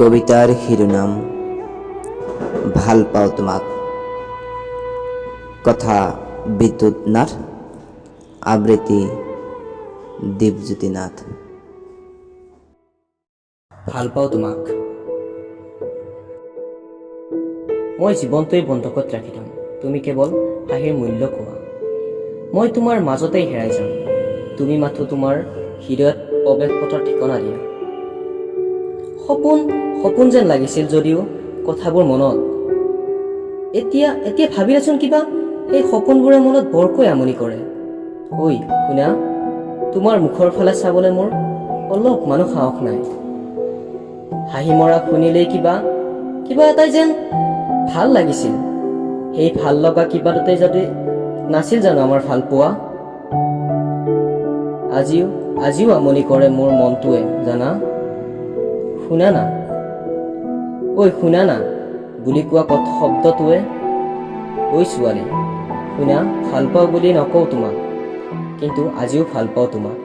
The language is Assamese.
কবিতাৰ শিৰোনাম ভাল পাওঁ তোমাক। কথা বিদ্যুৎ নাথ, আবৃত্তি দীপজ্যোতি নাথ। ভাল পাওঁ তোমাক। মই জীৱনটোৱেই বন্ধকত ৰাখি থ'ম, তুমি কেৱল হাঁহিৰ মূল্য কোৱা। মই তোমাৰ মাজতেই হেৰাই যাম, তুমি মাথো তোমাৰ হৃদয়ত প্ৰৱেশ পথৰ ঠিকনা দিয়া। সপোন সপোন যেন লাগিছিল যদিও কথাবোৰ মনত এতিয়া এতিয়া ভাবিলেচোন কিবা সেই সপোনবোৰে মনত বৰকৈ আমনি কৰে। ঐ শুনা, তোমাৰ মুখৰ ফালে চাবলৈ মোৰ অলপমানো সাহস নাই। হাঁহি মৰা শুনিলেই কিবা কিবা এটাই যেন ভাল লাগিছিল। সেই ভাল লগা কিবাটোতে যদি নাছিল জানো আমাৰ ভাল পোৱা? আজিও আজিও আমনি কৰে মোৰ মনটোৱে, জানা। শুনা না, ঐ শুনা না বুলি কোৱা শব্দটোৱে। ঐ ছোৱালী শুনা, ভাল পাওঁ বুলি নকওঁ তোমাক, কিন্তু আজিও ভাল পাওঁ তোমাক।